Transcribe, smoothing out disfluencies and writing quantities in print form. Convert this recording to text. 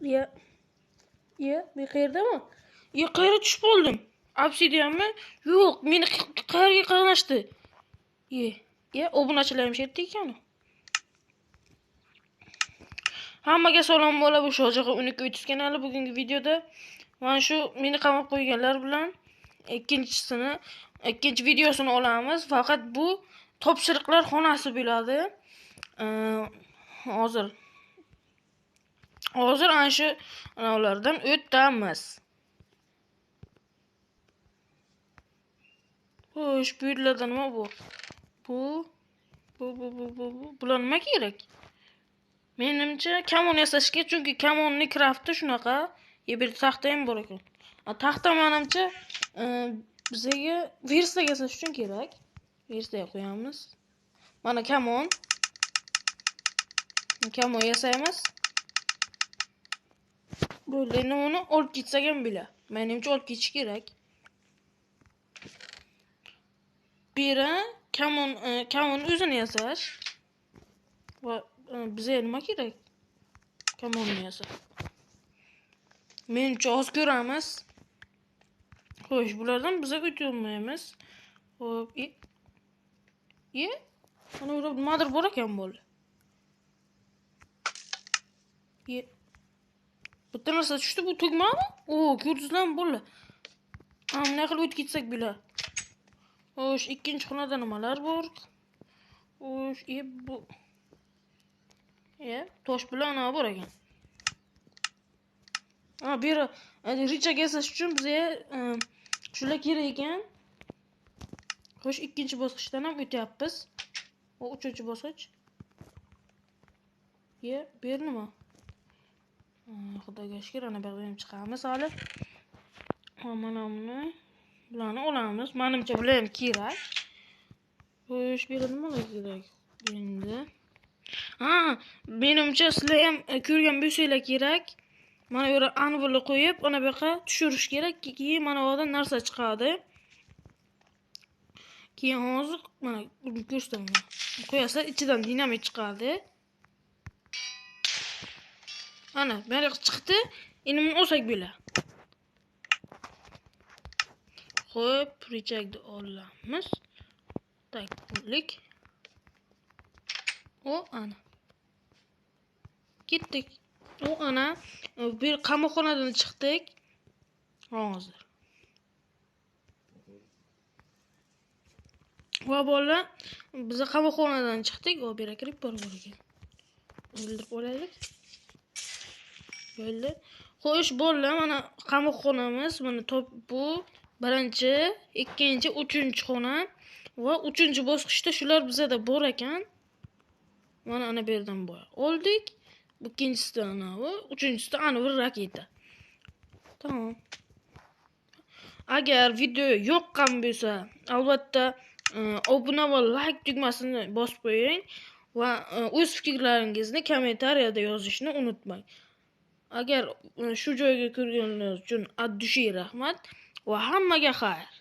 Ya. Ya, bu qayerdami? Ya, qayerga tushib qoldim? Obsidianmi? Yo'q, meni qayerga qanashdi? Ye, ya, obunachilar ham shu yerda ekan. Hammaga salom bola, bu Shohjahon 1230 kanali. Bugungi videoda mana shu meni qamab qo'yganlar bilan ikkinchi videosini olamiz. Faqat bu topshiriqlar xonasi bo'ladi. Hozir ana shu ulardan o'tamiz. Xo'sh, bu yerlarda nima bu? Bu. Bular nima kerak? Menimcha kamon yasashga, chunki kamonni crafti shunaqa. Bir taxta ham bor ekan. Taxta menimcha bizga versta yasash uchun kerak. Verstaga qo'yamiz. Mana kamon. Kamon yasaymiz. Bo'ldi, endi uni olib ketsak ham bo'ladi. Menimcha olib ketish kerak. Biri kamon o'zini yasash. Va bizga nima kerak? Kamonni yasash. Menimcha hozir ko'ramiz. Xo'sh, bulardan biza o'ta olmaymiz. Xo'p, mana bu nimadir bor ekan bo'ldi. Bitta narsa tushdi, bu tugmami? O, ko'rdingizlarmi bo'ldi. Bunday qilib o'tib ketsak bo'ladi. Xo'sh, ikkinchi xonada nimalar bor? Xo'sh, bu tosh bilan nima bor ekan? Bu yer richak yasash uchun bizga shular kerak ekan. Xo'sh, ikkinchi bosqichdan ham o'tyapmiz. O, uchinchi bosqich. Bu yer nima? Xudoga shukr, ana bu yoqdan ham chiqamiz hali. Mana buni bularni olamiz. Menimcha bular ham kerak. Xo'sh, bu yerda nimalar kerak endi? Menimcha sizlar ham ko'rgan bo'lsanglar kerak. Mana bu yerga anvilni qo'yib, ana bu yoqqa tushirish kerak. Keyin mana bu yerdan narsa chiqadi. Keyin hozir mana ko'rsataman. Qo'yasizlar, ichidan dinamit chiqadi. Ana, bu yoqqa chiqdi. Endi buni olsak bo'ladi. Xo'p, richakni olamiz. Tak, bulik. O, ana. Ketdik. O, ana, bir qamoqxonadan chiqdik. Hozir. Va bolalar, biz qamoqxonadan chiqdik. O, bu yerga kirib bor ekan. O'ldirib olaylik. Bo'ldi. Xo'sh, bolalar, mana qamoqxonamiz, mana top bu birinchi, ikkinchi, uchinchi xona va uchinchi bosqichda shular bizada bor ekan. Mana ana bu yerdan boya oldik. Ikkinchisida ana bu, uchinchisida ana bir raketa. Tamam. Agar video yoqqan bo'lsa, albatta obuna va like tugmasini bosib qo'ying va o'z fikrlaringizni kommentariyada yozishni unutmang. Agar shu joyga ko'rganingiz uchun at dushi rahmat va hammaga xayr.